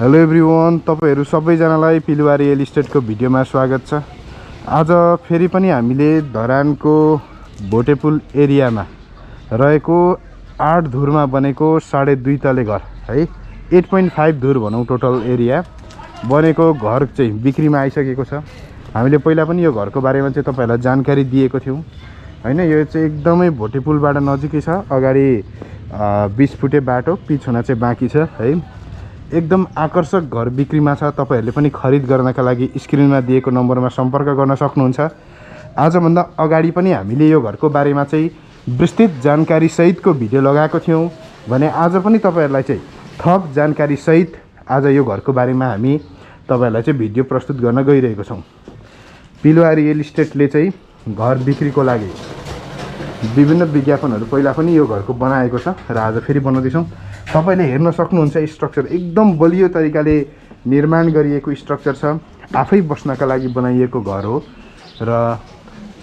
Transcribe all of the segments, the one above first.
Hello everyone, तपाईहरु सबैजनालाई पिलुवा real इस्टेटको भिडियोमा स्वागत छ। आज फेरि पनि हामीले धरानको भोटेपुल एरियामा रहेको 8 धुरमा बनेको 2.5 तले घर है, 8.5 धुर भनौं टोटल एरिया बनेको घर चाहिँ बिक्रीमा आइसकेको छ। हामीले पहिला पनि यो घरको बारेमा चाहिँ तपाईहरुलाई जानकारी दिएको थियौं हैन। यो चाहिँ एकदमै भोटेपुलबाट नजिकै छ। अगाडि 20 फुटे बाटो, पिछुना चाहिँ बाँकी छ है। एकदम आकर्षक घर बिक्रीमा छ। तपाईहरुले पनि खरिद गर्नका लागि स्क्रिनमा दिएको नम्बरमा सम्पर्क गर्न सक्नुहुन्छ। आजभन्दा अगाडि पनि हामीले यो घरको बारेमा चाहिँ विस्तृत जानकारी सहितको भिडियो लगाएको थियौं भने आज पनि तपाईहरुलाई चाहिँ थप जानकारी सहित आज यो घरको बारेमा हामी तपाईहरुलाई चाहिँ भिडियो प्रस्तुत गर्न गइरहेको छौं। पिलुवा रियल इस्टेटले चाहिँ घर बिक्रीको लागि विभिन्न विज्ञापनहरु पहिला पनि यो घरको बनाएको छ र आज फेरि बनाउँदै छौं। तपाईले हेर्न सक्नुहुन्छ स्ट्रक्चर एकदम बलियो तरिकाले निर्माण गरिएको स्ट्रक्चर छ। आफै बस्नका लागि बनाइएको घर हो र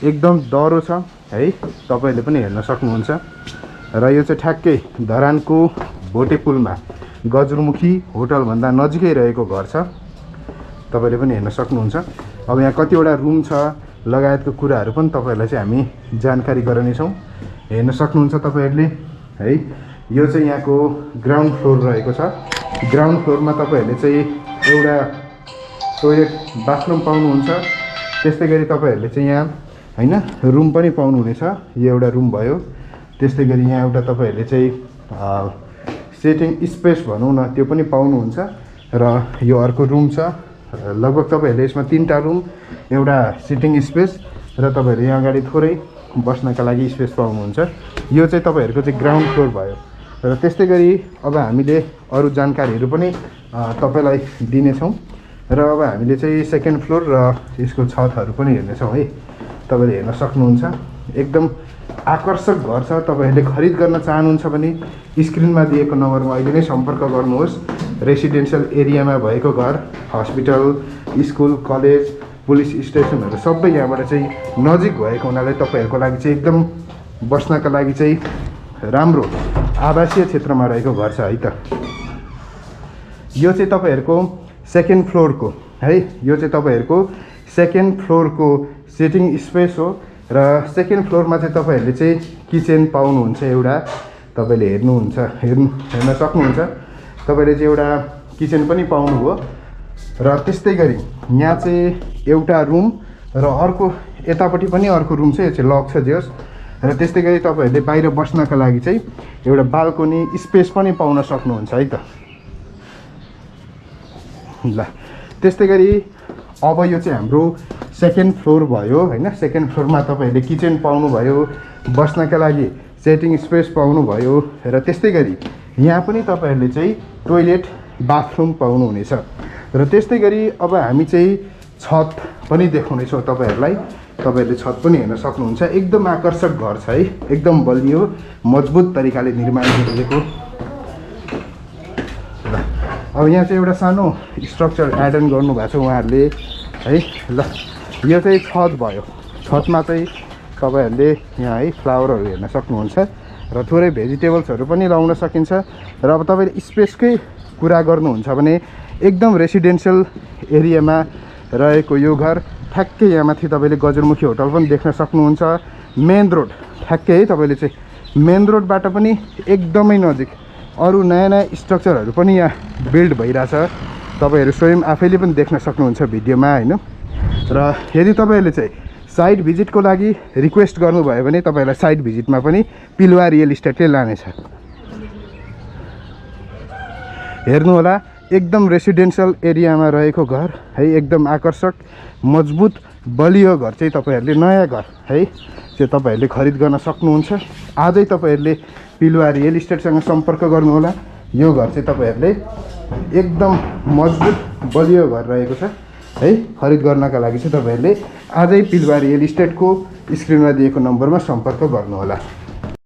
एकदम दरो छ है। तपाईले पनि हेर्न सक्नुहुन्छ र यो चाहिँ ठ्याक्कै धरानको भोटेपुलमा गजरमुखी होटल भन्दा नजिकै रहेको घर छ। तपाईले पनि हेर्न सक्नुहुन्छ। अब यहाँ कतिवटा रुम छ लगायतको कुराहरु पनि तपाईहरुलाई चाहिँ हामी जानकारी गराउने छौं। हेर्न सक्नुहुन्छ तपाईहरुले है। यो चाहिँ यहाँको ग्राउन्ड फ्लोर रहेको छ। ग्राउन्ड फ्लोरमा तपाईहरुले चाहिँ एउटा टोयलेट बाथरुम पाउनुहुन्छ। त्यस्तै गरी तपाईहरुले चाहिँ यहाँ हैन रुम पनि पाउनुहुनेछ। यो एउटा रुम भयो। त्यस्तै गरी यहाँ एउटा तपाईहरुले चाहिँ सिटिङ स्पेस भनौं न त्यो पनि पाउनुहुन्छ र यो अर्को रुम छ। लगभग तपाईहरुले यसमा 3टा रुम, एउटा सिटिङ स्पेस र तपाईहरुले यहाँ अगाडि थोरै बस्नका लागि स्पेस पाउनुहुन्छ। यो चाहिँ तपाईहरुको चाहिँ ग्राउन्ड फ्लोर भयो र त्यस्तै गरी अब हामीले अरु जानकारीहरु पनि तपाईलाई दिने छौं र अब हामीले चाहिँ सेकेन्ड फ्लोर र यसको छतहरु पनि हेर्ने छौं है। तपाईले हेर्न सक्नुहुन्छ एकदम आकर्षक घर छ। तपाईहरुले खरिद गर्न चाहनुहुन्छ भने स्क्रिनमा दिएको नम्बरमा अहिले नै सम्पर्क गर्नुहोस्। रेसिडेन्शियल एरियामा भएको घर, हस्पिटल, स्कुल, कलेज, पुलिस स्टेसनहरु सबै यहाँबाट चाहिँ नजिक भएको हुनाले तपाईहरुको लागि चाहिँ एकदम बस्नका लागि चाहिँ राम्रो आवासीय क्षेत्रमा रहेको घर छ है त। यो चाहिँ तपाईहरुको सेकेन्ड फ्लोरको है। यो चाहिँ तपाईहरुको सेकेन्ड फ्लोरको सिटिङ स्पेस हो र सेकेन्ड फ्लोरमा चाहिँ तपाईहरुले चाहिँ किचन पाउनुहुन्छ एउटा। तपाईले हेर्न सक्नुहुन्छ। तपाईले चाहिँ एउटा किचन पनि पाउनुभयो र त्यस्तै गरी यहाँ चाहिँ एउटा रुम र अर्को यतापट्टि पनि अर्को रुम छ। यो चाहिँ लक छ जस र त्यस्तै गरी तपाईहरुले बाहिर बस्नका लागि चाहिँ एउटा बाल्कनी स्पेस पनि पाउन सक्नुहुन्छ है त। ल त्यस्तै गरी अब यो चाहिँ हाम्रो सेकेन्ड फ्लोर भयो हैन। सेकेन्ड फ्लोरमा तपाईहरुले किचन पाउनु भयो, बस्नका लागि सेटिङ स्पेस पाउनु भयो र त्यस्तै गरी यहाँ पनि तपाईहरुले चाहिँ टोयलेट बाथरुम पाउनु हुनेछ र त्यस्तै गरी अब हामी चाहिँ छत पनि देखाउने छौं तपाईहरुलाई। तपाईहरुले छत पनि हेर्न सक्नुहुन्छ। एकदम आकर्षक घर छ है। एकदम बलियो मजबुत तरिकाले निर्माण गरिएको। अब यहाँ चाहिँ एउटा सानो स्ट्रक्चर एड अन गर्नु भएको छ उहाँहरुले है। ल यो चाहिँ छत भयो। छतमा चाहिँ तपाईहरुले यहाँ है फ्लावरहरु हेर्न सक्नुहुन्छ र थोरै भेजिटेबल्सहरु पनि लाउन सकिन्छ। र अब तपाईले स्पेसकै कुरा गर्नुहुन्छ भने एकदम रेसिडेन्शियल एरियामा रहेको यो घर ठ्याक्कै यहाँ माथि तपाईले गजरमुखी होटल पनि देख्न सक्नुहुन्छ। मेन रोड ठ्याक्कै है। तपाईले चाहिँ मेन रोडबाट पनि एकदमै नजिक अरु नयाँ नयाँ स्ट्रक्चरहरु पनि यहाँ बिल्ड भइराछ। तपाईहरु स्वयं आफैले पनि देख्न सक्नुहुन्छ भिडियोमा हैन। र यदि तपाईहरुले चाहिँ साइट भिजिटको लागि रिक्वेस्ट गर्नुभयो भने तपाईलाई साइट भिजिटमा पनि पिलुवा रियल इस्टेटले लानेछ। हेर्नु होला एकदम रेसिडेन्शियल एरियामा रहेको घर है। एकदम आकर्षक मजबुत बलियो घर चाहिँ तपाईहरुले नयाँ घर है चाहिँ तपाईहरुले खरिद गर्न सक्नुहुन्छ। आजै तपाईहरुले पिलुवा रियल इस्टेटसँग सम्पर्क गर्नु होला। यो घर चाहिँ तपाईहरुले एकदम मजबुत बलियो घर रहेको छ है। खरिद गर्नका लागि चाहिँ तपाईहरुले आजै पिलुवा रियल इस्टेटको स्क्रिनमा दिएको नम्बरमा सम्पर्क गर्नु होला।